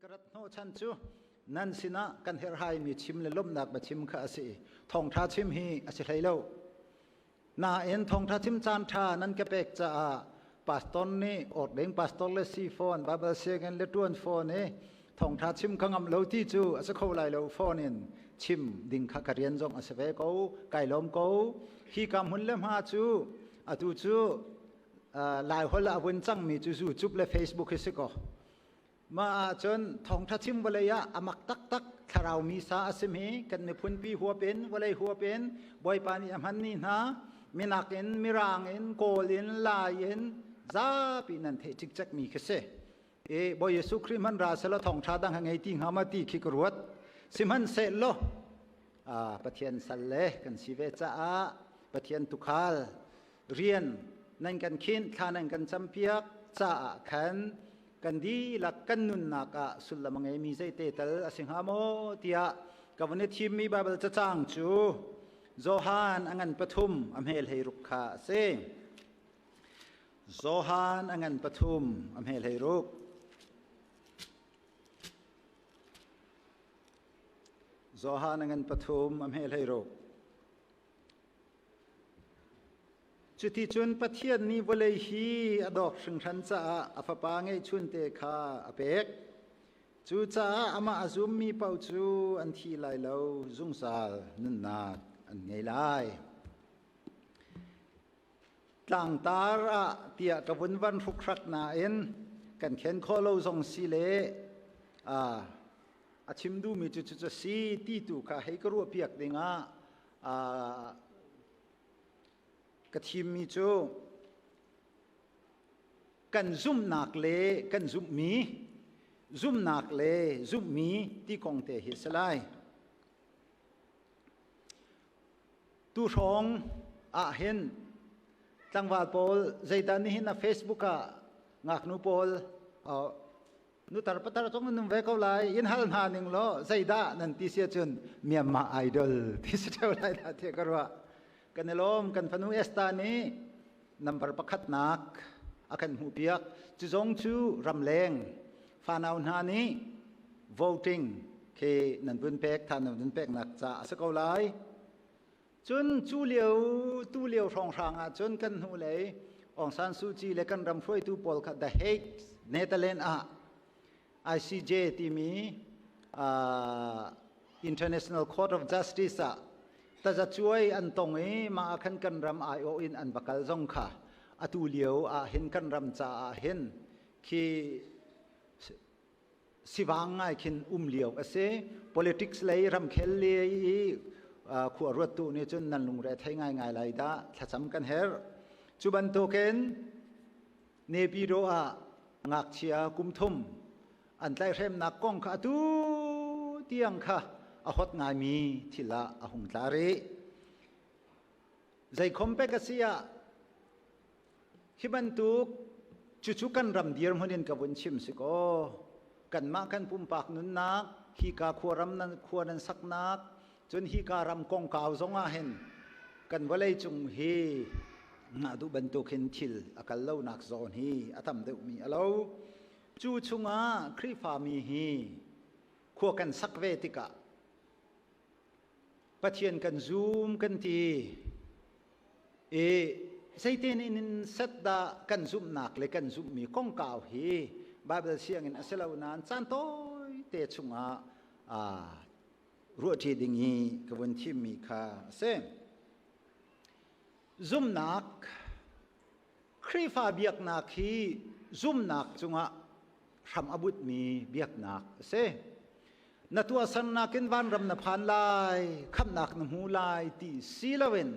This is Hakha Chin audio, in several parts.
Ka rat hnawhchan cu nan sinah kan herhhaimi chim le lawmhnak biachim kha a si i thawngṭha chim hi a si hlei lo. Nain thawngṭha chim caan ṭha nan ka pek caah pastor nih ordain pastor le si fawn Bible sianginn le ṭuan fawn i thawngṭha chim ka ngam lo ti cu a si kho lai lo phone in chim ding kha ka rian zong a si ve ko kai lawm ko. Hi ka hmun le hma cu atu cu Laiholh ah a vun cangmi cu YouTube le Facebook hi si ko. Mah ahcun thawngṭha chim vawlei ah a mak taktak thlarau misa a simi kan miphunpi huap in vawlei huap in Bawipa nih a hmanmi hna minak in mirang in kawl in lai in zapi nan theih cikcekmi khi si. I Bawi Jesuh Khrih hman ra selaw thawngṭha dang ha ngei ti hnga ma ti khi ka ruat. Sihmanhsehlaw Pathian sal le kan si ve caah Pathian tukhal rian nan kan khinh thla nan kan campiak caah khan kan dihlak kan nunnak ah sullam a ngeimi zeite tal a si hnga maw tiah ka vun i thimmi Baibal cacang cu Johan a ngan pathum a hmel hei ruk kha a si. Johan a ngan pathum a hmel hei ruk. Johan a ngan pathum a hmel hei ruk. Cuticun Pathian nih vawlei hi a dawk hringhran caah a Fapa ngeihchunte kha a pek. Cucaah amah a zummi paoh cu an thi lai lo, zungzal nunnak an ngei lai. Tlangtar ah tiah ka vun van hrukhrak nain kan khen khawh lo zong si le a chim duhmi cu cucu si ti tu kha hei ka ruahpiak dingah ka thimmi cu kan zumhnak le kan zumhmi zumhnak le zumhmi ti kong te hi a si lai. Tu hrawng ah hin tlangval pawl zeidah nihin na Facebook ah ngaknu pawl nutar patar zong nan um ve ko lai in hal hna ning law zeidah nan ti si ahcun Myanmar Idol ti si theo lai dah tiah ka ruah. Kan i lawm. Kan fanu Esther nih number pakhatnak a kan hmuhpiak. Cu zong cu ramleng fanau hna nih voting khi nan vun pek than nan vun peknak ca a si ko lai. Cun cu lio tu lio hrawnghrang ah cun kan hnulei Aung San Suu Kyi le kan ram hruaitu pawl kha The Hague, Netherlands ah ICJ timi International Court of Justice ah tazacuai an tong i mah ah khan kan ram aiawh in an va kal zong kha atu lio ah hin kan ram caah hin khi sivang ngai khin um lio a si. Politics lei ramkhel lei i khua ruattu nih cun nan lungre thei ngaingai lai dah, thlacam kan herh. Cu bantukin Nepido ah ngakchia kum thum an tlaihhremnak kong kha atu tiang kha a hot ngaimi thil ah a hung tla rih. Zeikhom pek a si ah hi bantuk cucu kan ram dirhmun in ka vun chim si kaw kanmah kan pumpak nunnak hika khuaram nan khua nan saknak cun hika ram kongkau zong ah hin kan vawlei cung hi ngah duh bantuk hin thil a kal lonak zawn hi a tam deuhmi a lo. Cu chungah Khrihfami hi khua kan sak ve tikah Pathian kan zum kan ti i zeitin in set dah kan zumhnak le kan zumhmi kongkau hi Bible sianginn a si lo nain caan tawi te chungah ruahṭi ding i ka vun thimmi kha a si. Zumhnak. Khrihfa biaknak hi zumhnak cungah hram a butmi biaknak a si. Na tuahsernak in vanram na phan lai, khamhnak na hmu lai ti si loin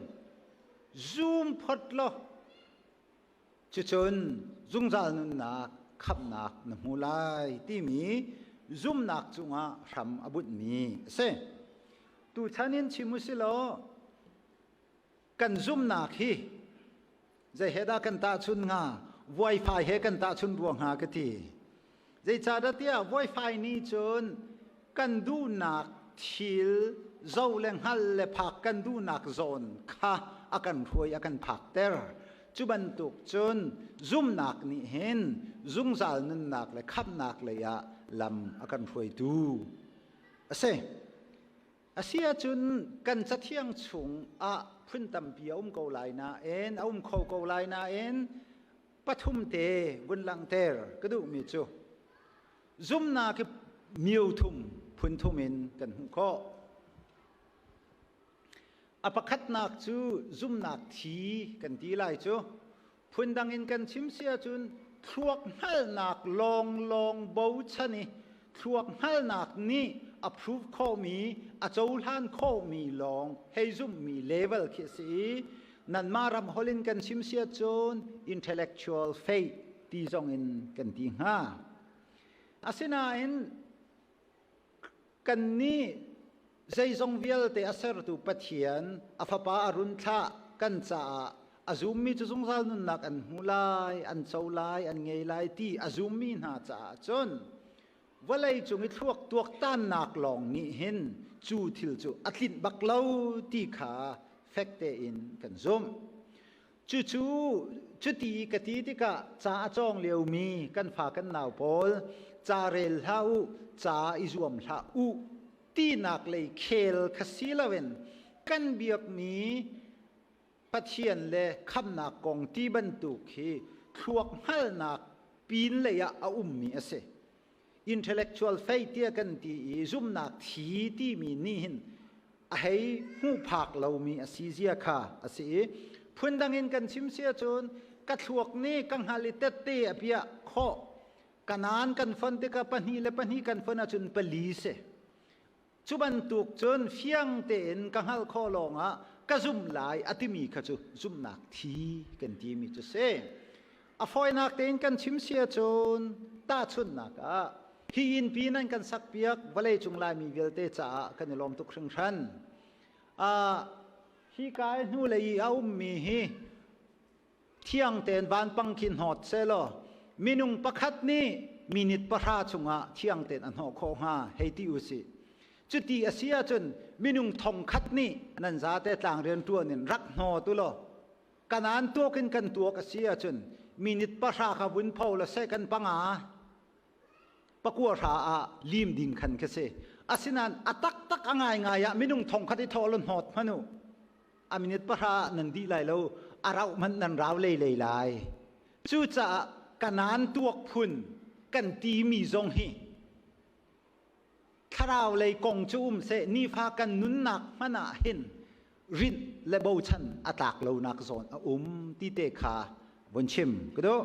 zum phot law cucun zungzal nunnak khamhnak na hmu lai timi zumhnak cungah hram a bunhmi a si. Tuchan in chim u si law kan zumhnak hi zei he dah kan tahchun hnga? Wifi he kan tahchun rua hnga ka ti. Zeicahdah tiah wifi nih cun kan duhnak thil zo le hngal le phak kan duhnak zawn kha a kan hruai, a kan phakter. Cu bantuk cun zumhnak nih hin zungzal nunnak le khamhnak lei ah lam a kan hruaitu a si. A si ahcun kan cathiang chung ah phun tampi a um ko lai nain, a um kho ko lai nain pathum te vun langhter ka duhmi cu zumnak hi mio thum phun thum in kan hmuh khawh. A pakhatnak cu zumnak thi kan ti lai cu. Phundang in kan chim si ahcun thluak hngalhnak lawnglawng bochan i thluak hngalhnak nih approve khawhmi, a cohlan khawhmi lawng hei zumhmi level khi a si i nanmah ram holh in kan chim si ahcun intellectual faith ti zong in kan ti hnga. Asinain Kannih zeizong vialte a sertu Pathian a Fapa a run thlah kan caah a zummi cu zungzal nunnak an hmu lai, an co lai, an ngei lai ti a zummi hna caah cun vawlei cung i thluak tuaktannak lawng nih hin cu thil cu a tlinh bak lo ti kha fek tein kan zumh. Cucu cuti ka ti tikah ca a cawng liomi kan fa kan nau pawl ca rel hlah u, ca i zuam hlah u tinak lei khel kha si loin kan biakmi Pathian le khamnak kong ti bantuk hi thluak hngalhnak pin lei ah a ummi a si. Intellectual faith tiah kan ti i zumnak thi timi nih hin a hei hmuh phak lomi a si zia kha a si i phundang in kan chim si ahcun ka thluak nih ka hngal i tette a piah khawh kanaan kan fon tikah pahnih le pahnih kan fon ahcun pali si. Cu bantuk cun fiang tein ka hngalh khawh lawngah ka zumh lai a timi kha cu zumhnak thi kan timi cu si. A fawinak tein kan chim si ahcun tahchunhnak ah hi innpi nan kan sakpiak vawleicung Laimi vialte caah kan i lawm tuk hringhran. Hi ka i hnulei i a ummi hi thiang tein vanpang khi hnawt sehlaw minung pakhat nih minute 10 chungah thiang tein a hnawh khawh hnga hei ti usih. Cuti a si ahcun minung 1000 nih nan zate tlang rian ṭuan in rak hnawt u law kanaan tuak in kan tuak a si ahcun minute 10 kha vun pho la second 5 9 ah lim ding khan ka si. Asinain a taktak a ngaingai ah minung 1000 i thawh law hnawt hmanh u. A minute 10 ah nan dih lai lo, a rauh hmanh nan rau lei lei lai. Cucaah kanaan tuak phun kan timi zong hi thlarau lei kong cu um seh nifa kan nunnak hmanh ah hin rinh le bochan a tlak lonak zawn a um ti te kha vun chim ka duh.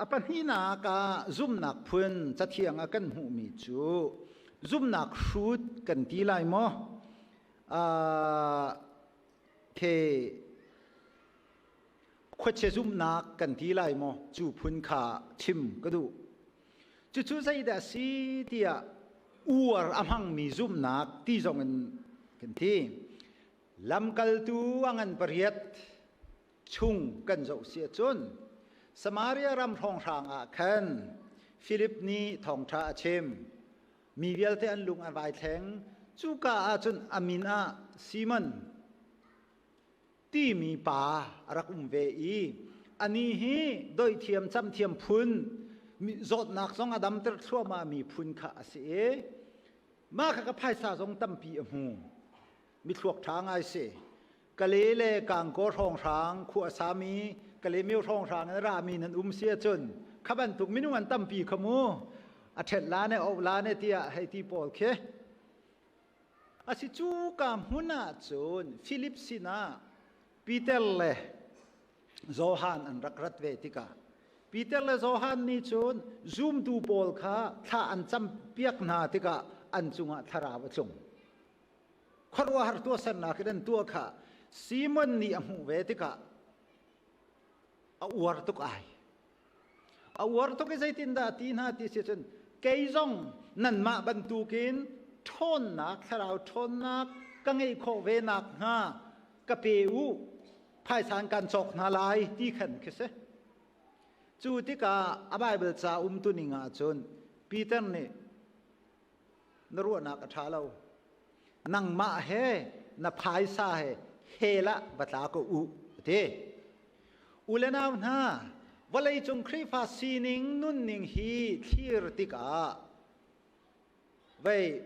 A pahnihnak ah zumhnak phun cathiang ah kan hmuhmi cu zumhnak hrut kan ti lai maw? The khuachia zumhnak kan ti lai maw? Cu phun kha chim ka duh. Cucu zeidah a si tiah uar a hmangmi zumhnak ti zong in kan ti. Lamkaltu a ngan pariat chung kan zoh si ahcun Samaria ram hrawnghrang ah khan Filip nih thawngṭha a chim. Mi vialte an lung a vai thleng. Cuka ah cun a min ah Simon timi pa a rak um ve i anih hi doihthiam camthiam phun zawtnak zong a damter thluahmah mi phun kha a si i mah kha ka phaisa zong tampi a hmu. Mithluak ṭha ngai si. Kale le Kangkaw hrawnghrang khua a sami Kale myo hrawnghrang in rami nan um si ahcun kha bantuk minung an tampi kha mu a ṭhet la ne oh la ne tiah hei ti pawl khi a si cu ka hmun ah cun Philip sinah Peter le Johan an rak rat ve tikah Peter le Johan nih cun zumtu pawl kha thla an campiak hna tikah an cungah thlarau a tlung. Khuaruahhar tuahsernak in an tuah kha Simon nih a hmuh ve tikah a uar tuk ai. A uar tuk i zeitindah a ti hna ti si cun kei zong nanmah bantukin ṭhawnnak thlarau ṭhawnnak ka ngeih khawh ve nakhnga ka pe u phaisa in kan cawk hna lai ti khan khi si. Cu tikah a Baibal ca umtuning ah cun Peter nih na ruahnak a ṭha lo. Nangmah he na phaisa he hell ah va tla ko u, a ti. U le nau hna, Vawleicung Khrihfa sining nunning hi thlir tikah vei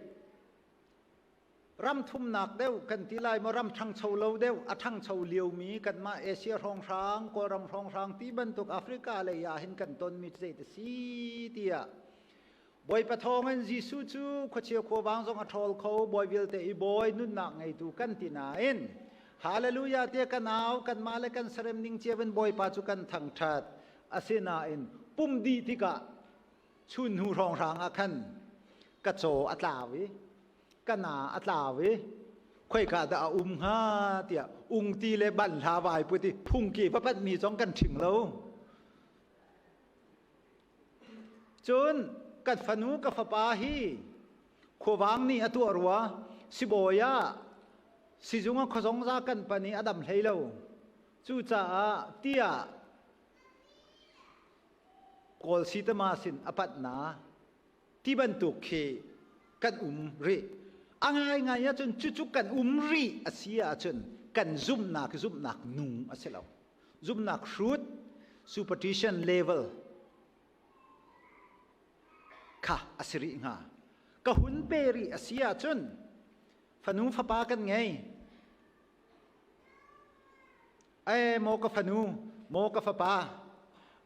ram thumnak deuh kan ti lai maw, ram ṭhangcho lo deuh, a ṭhangcho liomi kanmah Asia hrawnghrang, Kawlram hrawnghrang ti bantuk Africa lei ah hin kan tonmi zei ti si tiah, Bawipa thawngin Jesuh cu khuachia khuavang zong a ṭhawl kho, bawi vialte i bawi, nunnak ngeitu kan ti nain Hallelujah tiah kan au, kanmah le kan sarem ning cio in Bawipa cu kan thangṭhat. Asinain pum dih tikah chun hnu hrawnghrang ah khan ka caw a tlau i ka na a tlau i khoika dah a um hnga tiah ungti le banhla vai put i phungki va panhmi zong kan ṭhing lo. Cun kan fanu ka fapa hi khuavang nih a tuah rua, sibawi ah sizung ah khuazongza kan pan i a dam hlei lo. Cucaah tiah Kawl sitama sin a panh na ti bantuk khi kan um rih. A ngaingai ahcun cucu kan um rih a si ahcun kan zumhnak zumhnak nung a si lo. Zumhnak hrut, superstition level kha a si rih hnga. Ka hun pe rih a si ahcun fanu fapa kan ngei. Ai maw ka fanu, maw ka fapa,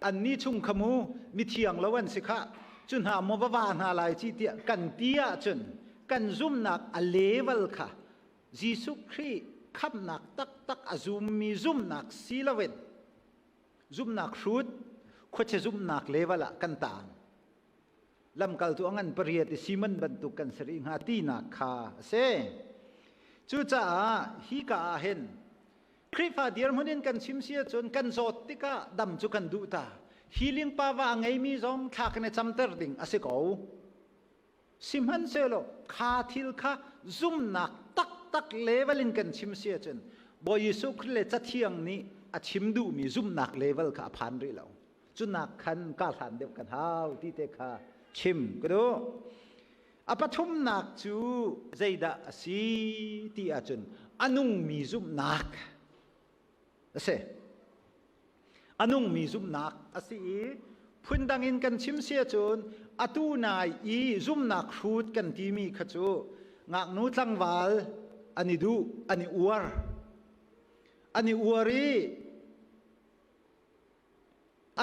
anni chung kha mu mithiang lo an si kha, cu hna maw va va hna lai ci tiah kan ti ahcun kan zumhnak a level kha Jesuh Khrih khamhnak taktak a zummi zumhnak si loin zumhnak hrut, khuachia zumhnak level ah kan taang. Lamkaltu a ngan pariat i Simon bantuk kan si rih hnga tinak kha a si. Cucaah hi ka ah hin Khrihfa dirhmun in kan chim si ahcun kan zawt tikah dam cu kan duh ta. Healing power a ngeimi zong thla kan i camter ding a si ko. Sihmanhsehlaw kha thil kha zumnak taktak level in kan chim si ahcun Bawi Jesuh Khrih le Cathiang nih a chim duhmi zumhnak level kha a phan rih lo. Cunak khan ka hlan deuh kan hau ti te kha chim ka duh. A pathumnak cu zeidah a si ti ahcun a nungmi zumhnak a si. A nungmi zumhnak a si i phundang in kan chim si ahcun atu nai i zumhnak hrut kan timi kha cu ngaknu tlangval an i duh, an i uar. An i uar i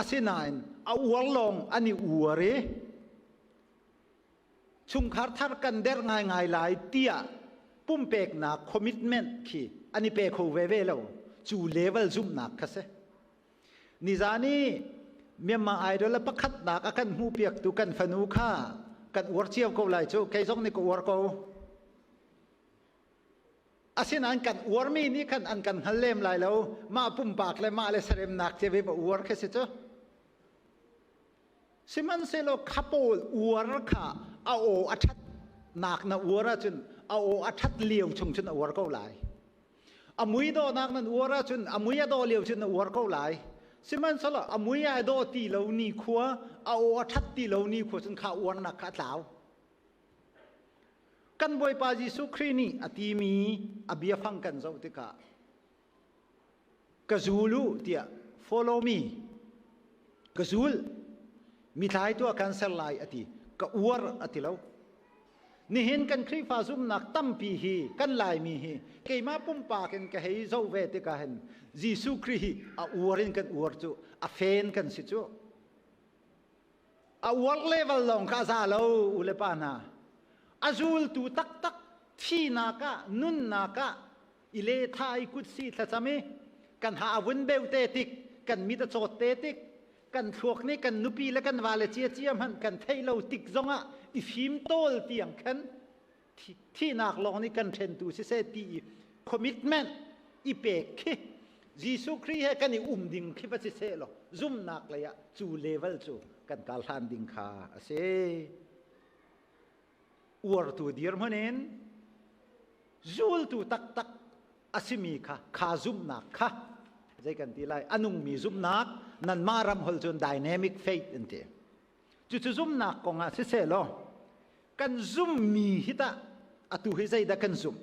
asinain a uar lawng an i uar i chungkhar thar kan derh ngaingai lai tiah pumpeknak commitment khi an i pe kho veve lo. Cu level zumhnak kha si. Nizan i Myanmar Idol a pakhatnak a kan hmuhpiaktu kan fanu kha kan uar cio ko lai cu. Kei zong nih ka uar ko. Asinain kan uarmi nih khan an kan hngal lem lai lo. Mah pumpak le mah le saremnak cio va uar khi si cu. Sihmanhsehlaw kha pawl uar kha a aw a ṭhat nak na uar ahcun a aw a ṭhat lio chung cun a uar ko lai. A mui dawhnak nan uar ahcun a mui a dawh lio cun na uar ko lai. Sihmanhsehlaw a mui ai dawh ti lo ni khua, a aw a ṭhat ti lo ni khua cun kha uarnak kha a tlau. Kan Bawipa Jesuh Khrih nih a timi a biafang kan zoh tikah ka zul u tiah, follow me, ka zul, mithlai tu a kan ser lai a ti, ka uar a ti lo. Nihin kan Khrihfa zumnak tampi hi, kan Laimi hi, keimah pumpak in ka hei zoh ve tikah hin Jesuh Khrih hi a uar in kan uar cu, a fen kan si cu. A uar level lawng kha a za lo, u le pa hna. A zultu taktak thinak ah, nunnak ah i le tha i kut si thlacam i kan ha a vun beu te tik, kan mit a cawt te tik, kan thluak nih kan nupi le kan vale cia cia hmanh kan theih lo tik zongah i fim tawl tiang khan thihnak lawng nih kan ṭhentu siseh ti i commitment i pek khi Jesuh Khrih he kan i um ding khi va si seh law zumnak lei ah cu level cu kan kal hlan ding kha a si. Uartu dirhmun in zultu taktak a simi kha, kha zumhnak kha zei kan ti lai, a nungmi zumhnak, nanmah ram hol cun dynamic faith an ti. Cucu zumhnak kong ah siseh law kan zummi hi tah atu hi zeidah kan zumh?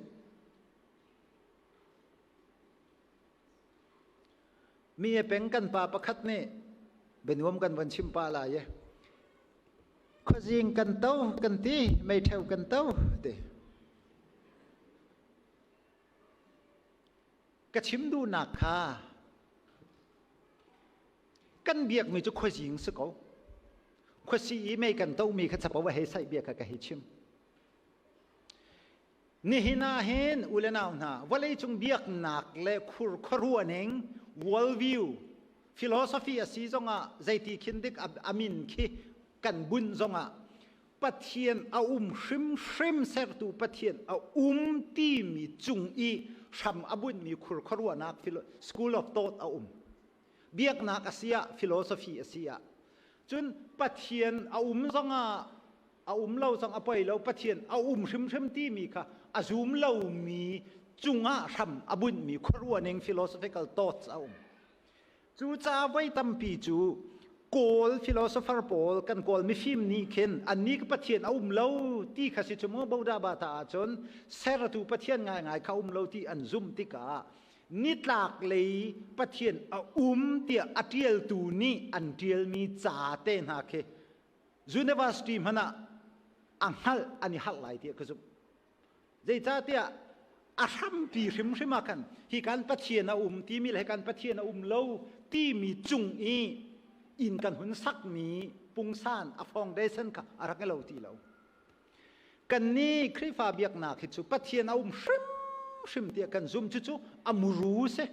Mi peng kan pa pakhat nih Bianuam kan von chim pah lai i khuazing kan to kan ti, meitheu kan to ti. Ka chim duhnak kha kan biakmi cu khuazing si ko. Khuasi i mei kan tomi kha capo a hei saih bia kha ka hei chim. Nihin ah hin u le nau hna, vawleicung biaknak le khur khuaruahning world view philosophy a si zongah zeiti khin dik a min khi kan bunh zongah Pathian a um hrimhrim, sertu Pathian a um timi cung i hram a bunhmi khur khuaruahnak school of thought a um. Biaknak a si ah, philosophy a si ah. Cun Pathian a um zongah a um lo zong a poi lo, Pathian a um hrimhrim timi kha a zum lomi cungah hram a bunhmi khuaruahning philosophical thoughts a um. Cucaah voi tampi cu Kawl philosopher pawl, kan Kawl mifim nih khin annih ka Pathian a um lo ti kha si cu mu Boda Bata ahcun sertu Pathian ngaingai kha um lo ti an zumh tikah nitlak lei Pathian a um tiah a ṭialtu nih an ṭialmi ca te hna khi university hmanh ah a hngalh an i harh lai tiah ka zumh. Zeicahtiah a hrampi hrimhrim ah khan hi kan Pathian a um timi le hi kan Pathian a um lo timi cung i inn kan hun sakmi pungsan a foundation kha a rak lo ti lo. Kannih Khrihfa biaknak hi cu Pathian a um hrimhrim tiah kan zum. Cucu a muru si,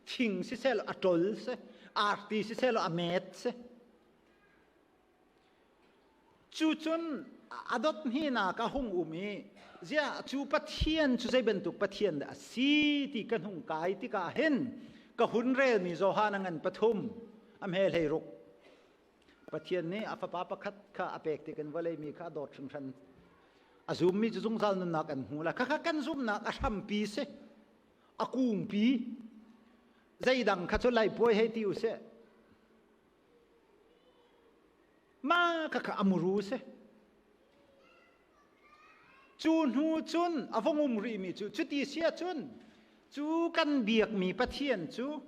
thing siseh law a ṭol si, arti siseh law a met si. Cu cun a dot hninak a hung um i ziah cu Pathian cu zei bantuk Pathian dah a si ti kan hung kai tikah hin ka hun relmi Johan a ngan pathum a hme 16. Pathian nih a fapa pakhat kha a pek tik in vawlei mi kha a dawt hringhran. A zummi cu zungzal nunnak an hmu la. Khakha kan zumnak a hrampi si. A kungpi. Zeidang kha cu laipuai hei ti usih. Ma khakha a muru si. Cu hnu cun a vong um rihmi cu cuti si ahcun cu kan biakmi Pathian cu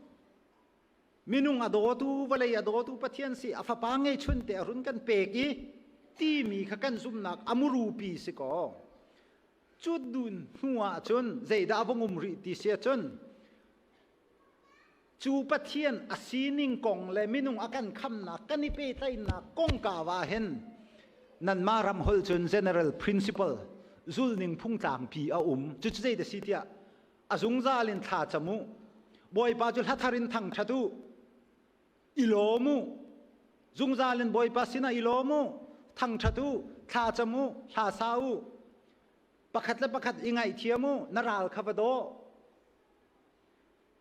minung a dawtu, vawlei a dawtu Pathian si, a fapa ngeihchun te a run kan pek i timi kha kan zumhnak a murupi si kaw cu dun hnu ah cun zeidah a vong um rih ti si ahcun cu Pathian a sining kong le minung a kan khamnak kan i pehtlaihnak kongkau ah hin nanmah ram holh cun general principle zulning phungtlangpi a um. Cucu zei da si tiah a zungzal in thla cam u, Bawipa cu hla thar in thangṭhat u, i lawm u, zungzal in Bawipa sinah i lawm u, thangṭhat u, thla cam u, hla sa u, pakhat le pakhat i ngaihthiam u, na ral kha va daw,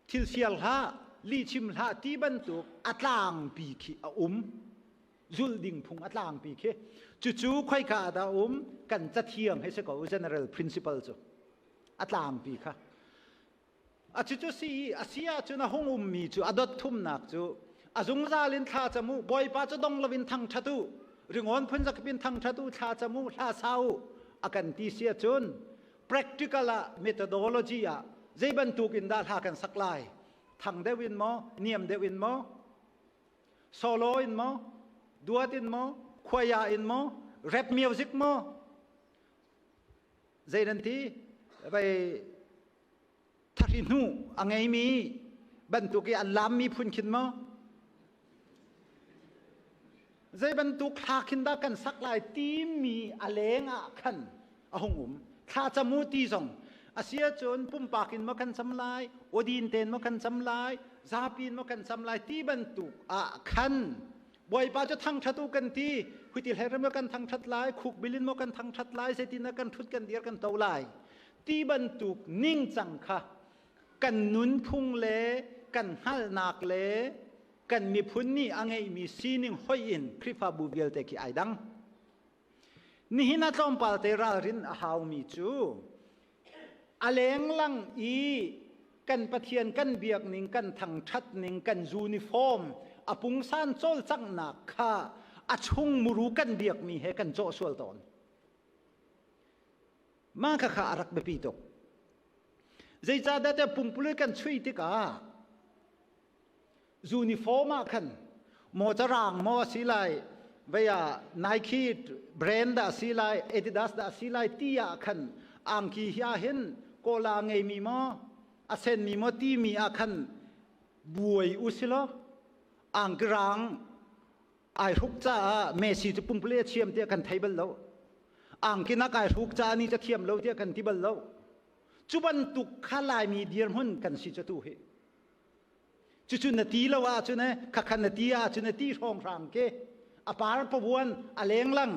thil sial hlah, lihchim hlah ti bantuk a tlangpi khi a um. Zulh ding phung a tlangpi khi. Cucu khoika ah dah um? Kan cathiang he si ko, general principle cu a tlangpi kha. A cucu si a si ahcun a hung ummi cu a dot thumnak cu a zungzal in thla cam u, Bawipa cu dong loin thangṭhat u, ringawn phun zakip in thangṭhat u, thla cam u, hla sa u a kan ti si ahcun practical ah methodology ah zei bantuk in dah hla kan sak lai? Thang deuh in maw, niam deuh in maw, solo in maw, duat in maw, khuaya in maw, rap music maw, zei nan ti? Vai thahri hnu a ngeimi bantuk i an lammi phun khin maw? Zei bantuk thla khin dah kan sak lai timi a leng ah khan a hung um. Thla cam u ti zong a si ahcun pumpak in maw kan cam lai, awdin tein maw kan cam lai, zapi in maw kan cam lai ti bantuk ah khan Bawipa cu thangṭhat u kan ti. Huiti hlei maw kan thangṭhat lai, khukbil in maw kan thangṭhat lai, zeitin dah kan ṭhut kan dir kan to lai ti bantuk ningcang kha kan nunphung le kan hngalhnak le kan miphun nih a ngeihmi sining hoih in Khrihfabu vialte khi ai dang. Nihin ah tlawmpal te ralrin a haumi cu a lenglang i kan Pathian kan biak ning, kan thangṭhat ning, kan uniform a pungsan cawlcanghnak kha a chung muru kan biakmi he kan cawh sual tawn. Mah khakha a rak biapi tuk. Zeicahdah tiah pumpululh kan chui tikah uniform ah khan Maw carang maw a si lai, vei ah Nike brand dah a si lai, Adidas dah a si lai ti ah khan angki hi ah hin kawla ngeimi maw, a senmi maw timi ah khan buai u si law angki rang ai hruk caah Messi cu pumpule a thiam tiah kan thei bal lo. Angki nak ai hruk caah ni ca thiam lo tiah kan ti bal lo. Cu bantuk kha Laimi dirhmun kan si cu tu hi. Cucu na ti lo ahcun eh, khakha na ti ahcun na ti hrawnghrang ke. A par pavuan a lenglang.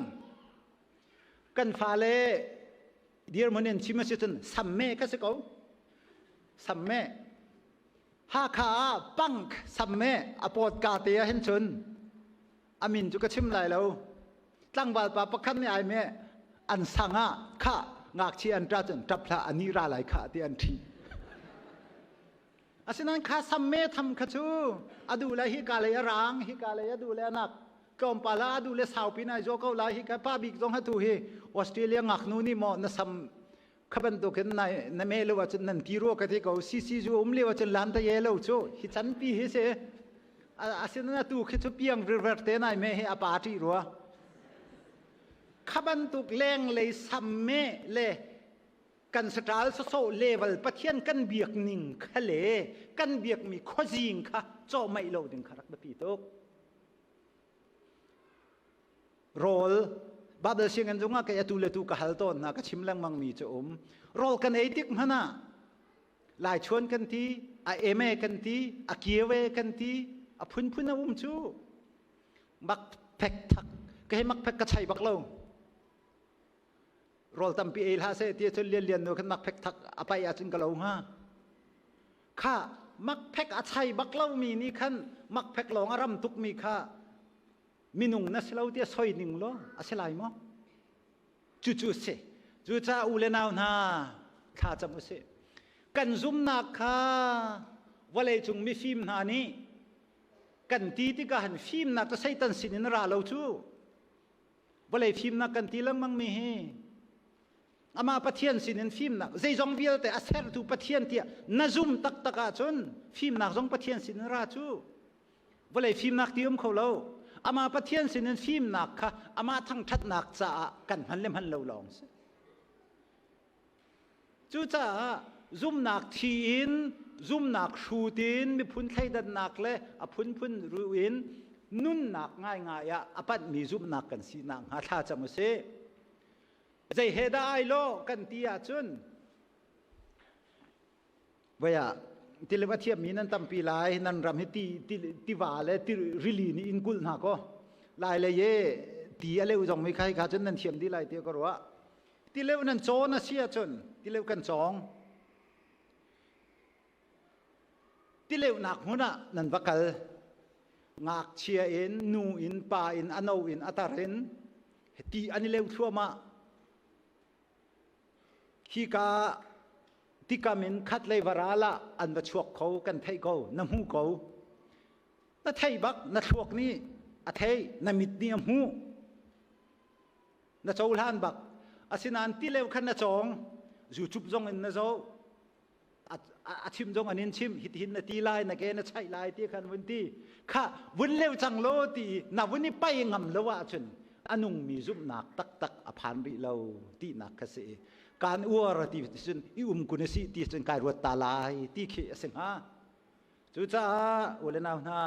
Kan fale dirhmun in chim a si cun samme ka si ko. Samme. Hakha ah punk samme a pawt ka te ah hin cun a min cu ka chim lai lo. Tlangval pa pakhat nih ai me an sang ah kha ngakchia an ṭa cun ṭap hlah a ni ra lai kha ti an ṭhi. Asinain kha samme tham kha cu a duh le hi ka lei a rang, hi ka lei a duh le a nak. Tlawmpal ah a duh le saupi nai zaw ko lai hi ka pa bik zong ha tu hi Australia ngaknu nih maw na sam kha bantukin na me lo ahcun nan ti rua ka ti ko CC zu um lio ahcun lan ta ye lo cu hi chan pi hi si asinain atu khi cu piang virver te nai me hi a pa ṭih rua kha bantuk lenglei sam me le kan saṭal sawsawh level Pathian kan biak ning kha le kan biakmi khuazing kha cawhmaih lo ding kha rak biapi tuk. Rawl Bible sianginn zungah kei atu le tu ka hal tawn hna ka chim lengmang mi cu um. Rawl kan ei tik hmanh ah Laichuan kan ti, a eme kan ti, a kiewe kan ti, a phunphun a um cu. Mak phek thak ka hei mak phek ka chai bak lo. Rawl tampi ei hlah seh ti cun lian lian nu khan mak phek thak a pai ahcun ka lo hnga. Kha mak phek a chai bak lomi nih khan mak phek lawng a ram tukmi kha minung na si lo tiah soi ning law a si lai maw? Cucu a si. Cucaah u le nau hna thla cam u sih. Kan zumnak kha vawleicung mifim hna nih kan ti tikah han fimnak cu Satan sin in ra lo cu. Vawlei fimnak kan ti lengmang mi hi amah Pathian sin in fimnak zeizong vialte a sertu Pathian tiah na zum taktak ahcun fimnak zong Pathian sin in ra cu. Vawlei fimnak ti um kho lo. Amah Pathian sin in fimnak kha amah thangṭhatnak caah kan hman le hman lo lawng si. Cucaah zumnak thi in zumnak hrut in miphun thleidannak le a phunphun ru in nunnak ngaingai ah a panhmi zumhnak kan si nakhnga thla cam u sih. Zei he dah ai lawh kan ti ahcun voi ah tilep a thiammi nan tampi lai nan ram hi ti, ti, tiva le ti, rili nih in kulh hna kaw lai lei e ti a leu zong mi kha hi kha cun nan thiam dih lai ti ka ruah tileu nan cawn a si ahcun tileu kan cawng tileunak hmun ah nan va kal ngakchia in nu in pa in a no in a tar in ti an i leu thluahmah Hika tikam in khatlei varal ah an va chuak kho, kan theih ko, na hmu ko. Na thei bak, na thluak nih a thei, na mit nih a hmuh. Na cohlan bak. Asinain tileu khan na cawng, YouTube zong in na zoh, a chim zong an in chim hitihin na ti lai na ke na chaih lai ti khan vun ti kha vun leu cang lo ti na vun i pai ngam lo ahcun a nungmi zumhnak taktak a phan rih lo tinak kha si kan uar ti cun i um kun si ti cun kai ruat ta lai ti khi a si hnga cucaah u le nau hna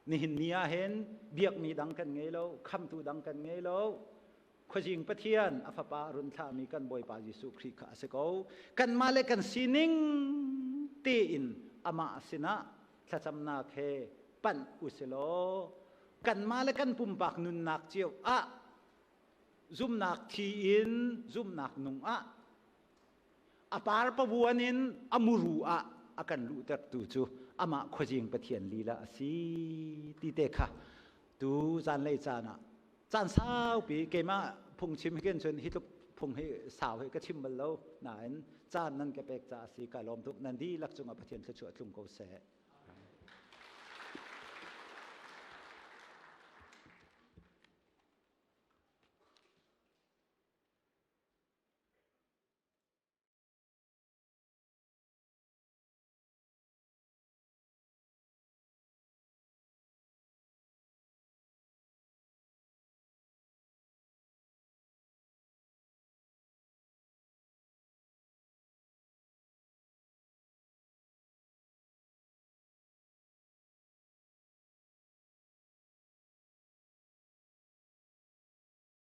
nihin ni ah hin biakmi dang kan ngei lo khamtu dang kan ngei lo Khuazing Pathian a fapa a run thlahmi kan Bawipa Jesuh Khrih kha a si ko. Kanmah le kan sining tein amah sinah thlacamnak he panh usilaw kanmah le kan pumpak nunnak cio ah zumnak thi in zumnak nung ah a par pavuan in a muru ah a kan luhtertu cu amah khuazing Pathian lila a si ti te kha tu zanlei caan ah caan saupi keimah phungchim hi ken cun hi tluk phung hi sau hi ka chim bal lo nain caan nan ka pek caah si ka lawm tuk nan dihlak cungah Pathian thluachuah tlung ko seh.